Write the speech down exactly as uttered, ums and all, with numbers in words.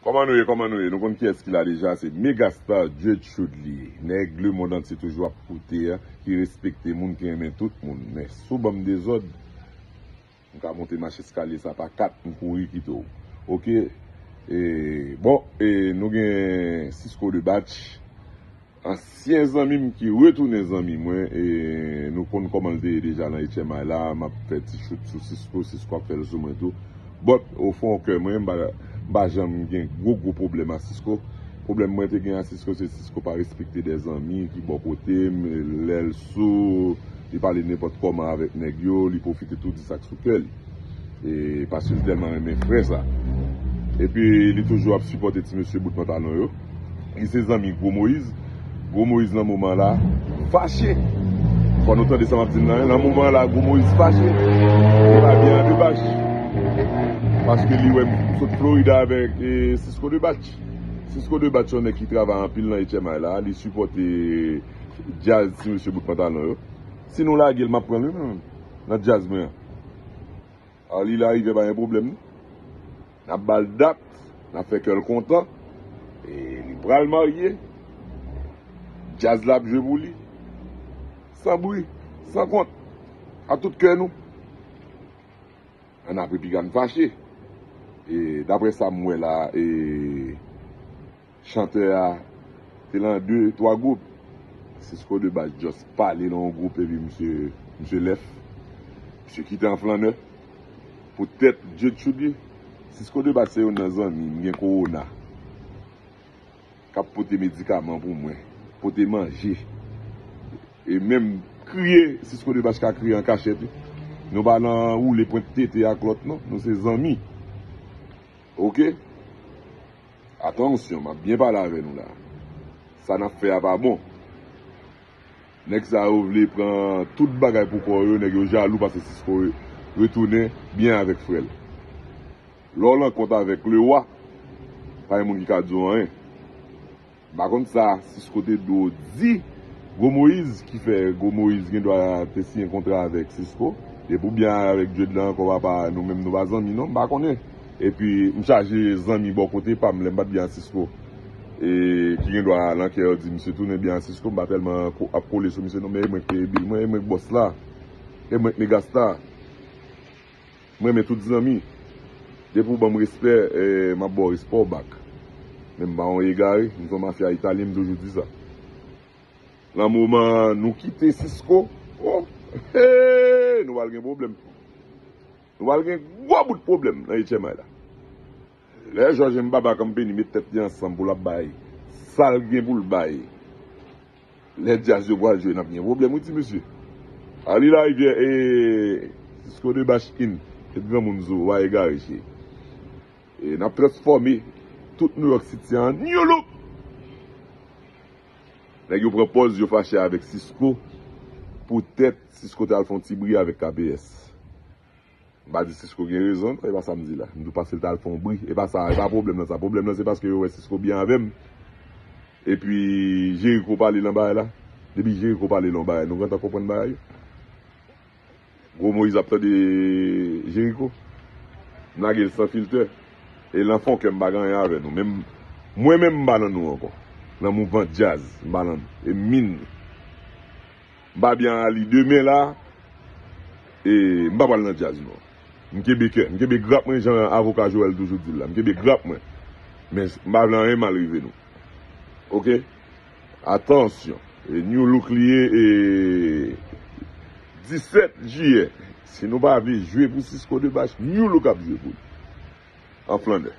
Kòman nou ye, kòman nou ye? Nou konn kiyès ki la deja, se Megastar Djed Choud li ye. Nèg lemonn antye toujou ap koute a, ki respekte moun, ki renmen tout moun. Men si w ban m dezòd, m ka monte mach eskalye sa pa kat, m kouri kite w. Oke? E, bon, e, nou gen Cisco de Batch. Ansyen zanmi m ki retounen zanmi mwen, e nou konn kòman l te ye deja nan H M I la, m ap fè ti chout sou Cisco, Cisco ap fè l sou mwen tou. But, ofon kè mwen, m pa, m pa janm gen gwo, gwo pwoblèm a Cisco. Pwoblèm mwen te gen a Cisco, se Cisco pa respekte de zanmi ki bò kote m, lè l sou, li pale nenpòt kòman avèk nèg yo, li pwofite tou di sa k sou kè li. E, paske l tèlman renmen frè sa. Epi, li toujou ap sipòte ti mesye bout pantalon yo. Li se zanmi Gwo Moyiz. Gwo Moyiz nan moman la fache. Fò nou tande sa m ap di n lan, nan moman la, Gwo Moyiz fache. Li pa byen an de Bach. Paske li wè m sot Florida avèk, e, Cisco de Batch. Cisco de Batch se yon nèg ki travay anpil nan H M I la. Li sipòte djaz ti mesye bout pantalon yo. Si nou lage l, m ap pran l wi mwen menm. Nan djaz mwen an. Arly Larivière pa gen pwoblèm non. N ap ba l dat, n ap fè kè l kontan. E li pral marye. Djaz la ap jwe pou li. San bri, san kont. A tout kè nou. Ann apre piga n fache. E daprè sa m wè la, e Chantè a te lan de, twa gwoup. Cisco de Bach just pale lan yon gwoup epi misye, misye lèf. Misye kite an flannè. Poutèt Djed Choud li. Cisco de Bach se youn nan zanmi m gen kowona. K ap pote medikaman pou mwen. Pote manje. E menm kriye, Cisco de Bach ka kriye an kachèt wi. Nou pa lan woule pwent tete ak lòt non. Nou se zanmi. Oke? Atansyon, m ap byen pale avè nou la. Sa n ap fè a pa bon. Nèg sa yo vle pran tout bagay pou kò yo, nèg yo jalou paske Cisco retounen byen avèk frè l. Lè w lan kont avèk lewa, pa gen moun ki ka di w anyen. M pa konn sa Cisco te dwe di Gwo Moyiz, ki fè Gwo Moyiz gen dwa te siyen kontra avèk Cisco. Depi w byen avèk Djed la ankò, papa, nou menm nou pa zanmi non, m pa konnen. Epi m chaje zanmi bò kote pa m, lè m pa t byen ak Cisco. E ki gen dwa lan kè yo di misye tounen byen ak Cisco, m pa tèlman ko- ap kole sou misye non, men e mwen k peye bil mwen, e mwen k bòs la. E mwen k megastar. M renmen tout zanmi. Depi w ban m respè, e, m ap ba w respè w back. Men m pa yon egare, m se yon mafya italyen, m toujou di sa. Lan moman nou kite Cisco, oh, hey, nou pral gen pwoblèm. Nou pral gen gwo bout pwoblèm nan H M I la. Lè Jòj M Baba Kanpeni met tèt li ansanm pou l ap bay sa l gen pou l bay. Lè djaz yo pral jwe, n ap gen pwoblèm wi ti mesye. Arly Larivière e Cisco de Bach in. Tèt granmoun zo, w a egare che. E n ap transfòme tout New York City an new look. Nèg yo pran pòz yo fache avèk Cisco. Poutèt Cisco t al fè yon ti bri avèk K P S. M pa di Cisco gen rezon, non, e pa sa m di la. M di w pase l t al fè yon bri. E pa sa, e pa pwoblèm nan sa. Pwoblèm nan se paske yo wè Cisco byen avè m. Epi Jericho pale lan bagay la. Depi Jericho pale lan bagay, nou gentan konprann bagay yo. Gwo Moyiz ap tande Jericho. M lage l san filtè. E lan fon kè m pa gen anyen avè nou. Menm, mwen menm m pa lan nou ankò. Lan mouvman djaz, m pa lan nou. E m min. M pa byen a li demen la. E m pa pral nan djaz non. M kenbe kè, m kenbe grap mwen jan avoka Joel toujou di l la. M kenbe grap mwen. Men m pa vle anyen mal rive nou. Oke? Atansyon. E new look li ye, e disèt jiyè. Si nou pa vle jwe pou Cisco de Bach, new look ap jwe pou li. An flannè.